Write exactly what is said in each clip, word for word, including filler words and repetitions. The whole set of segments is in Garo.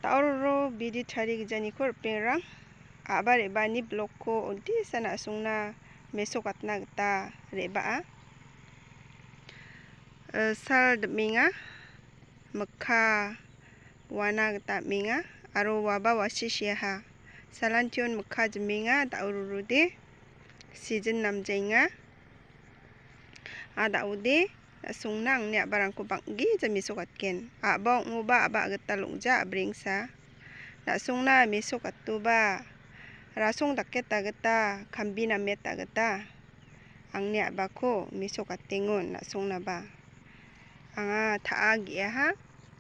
Da·o roro bidi tarigijaniko ripengrang, a·ba re·baani blokko ondisa na·songna mesokatna gita re·baa. Eh, sal dimenga, mikka uana gita am·enga, aro uaba wasi siaha. Salantion mikka jimenga, da·o rorode, sijin namjaenga. A da·ode, na·songna angni a·barangko bang·gija mesokatgen. A·ba ong·oba a·ba a·gital ong·ja, a·brengsa. Na·songna mesokatoba, rasong daketa gita, kambi nameta gita, angni a·bako mesokatengon na·songnaba. Anga ta·a ge·aha,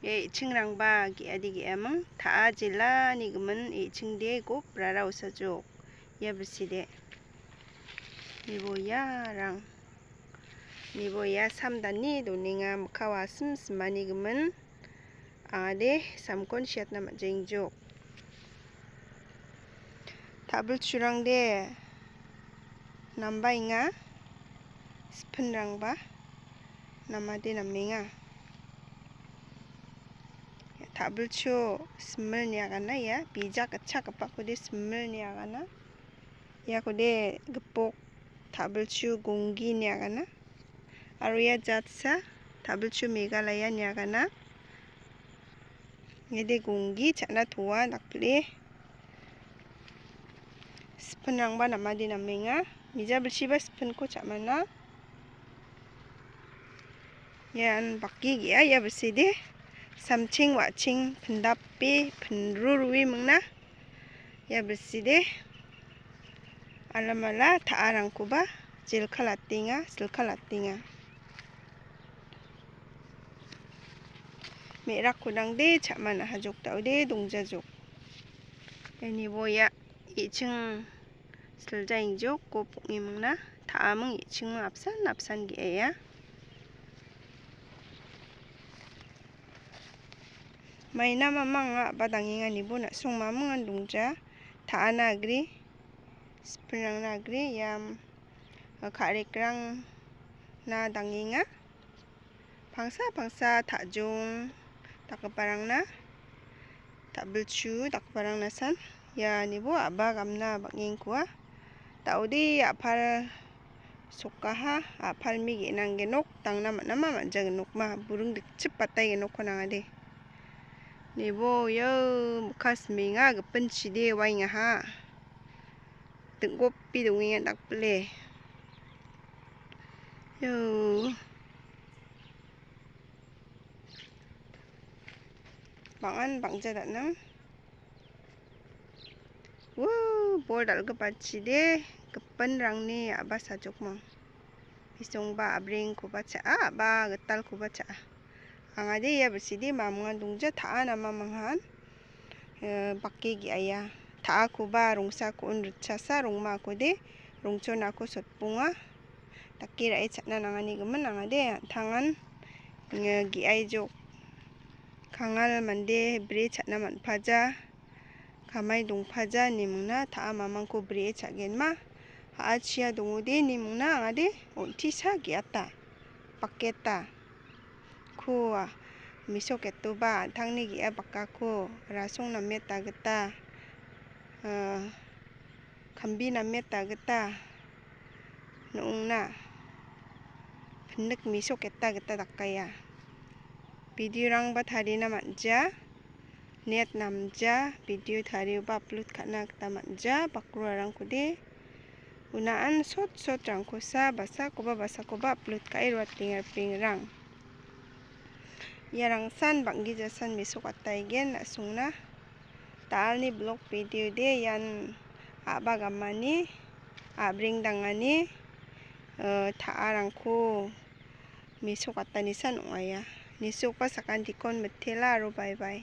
ia i·chingrangba ge·ade ge·aming, ta·a jelani gimin i·chingde gop rara osajok. Ia biside. Nibo iarang. Nibo ia samdani donenga, mikka wasim simani gimin. Angade samkon siatna man·jengjok. Ta·bilchurangde nambaenga, sipinrangba namade namenga. Ta·bilchu simil niagana ia, bijak gitchakgipakode simil niagana. Iakode gipok ta·bilchu gonggi niagana. Aro ia jatsa ta·bilchu Meghalaya niagana. Iade gonggi cha·na toa dakpile. Sipinrangba namade namenga. Mija bilsiba sipinko cha·mana. Ian bakki ge·a, ia biside samching wa·ching pindape pinrurue mingna. Ia biside alamala ta·arangkoba jelkalatenga, silkalatenga. Me·rakko dangde cha·mana hajok da·ode dongjajok. Iani boya i·ching siljaengjok, gopokni mingna ta·aming i·chingming apsan apsan ge·aia. Maina mamang anga a·ba dangenga nibo na·song mamingan dongja, ta·ana agre, sipinrangna agre, iam ka·rekrangna dangenga. Pangsa pangsa ta·jong dakgiparangna, ta·bilchu dakgiparangna san, ianibo a·ba gamna bang·engkoa. Da·ode a·pal sokaha, a·palmi ge·nanggenok, dangna man·ama man·jagenokma, buring dikchip bataigenokko nangade. Nibo iao mikka simenga gipin chide waengaha. Ding·gope dongenga dakpile. Yo. Bang·an bang·ja daknang. Wu, bol dal·gipachide gipinrangni a·ba sajokmang. Bisongba a·bringkoba cha·a, a·ba gitalkoba cha·a. Angade ia biside mamingan dongja, ta·a nama manghan, eh, bake ge·aia. Ta·akoba rongsako un ritchasa rongmakode rongchonako sotbonga. Dake ra·e cha·na nangani gimin angade an·tangan, eh, ge·aijok. Kangal mande bri cha·na man·paja. Kamai dongpaja ine mingna, ta·a mamangko bri·e cha·genma. Ha·a chia dongode ine mingna, angade on·tisa ge·ata, baketa. Ko, ah, mesoketoba an·tangni ge·a bakako rasong nameta gita, ah, kambi nameta gita, no·ongna pindik mesoketa gita dakaia. Video-rangba tarina man·ja. Net namja, video tarioba upload ka·na gita man·ja, bakroarangkode. Unaan sot sotrangkosa basakoba basakoba upload ka·e roatenga ripengrang. Iarangsan bang·gijasan mesokataigen na·songna. Da·alni blog video de ian a·ba gamani, a·bring dangani, eh, ta·arangko mesokatanisan ong·aia. Nisokba sakantikon mitela aro bye bye.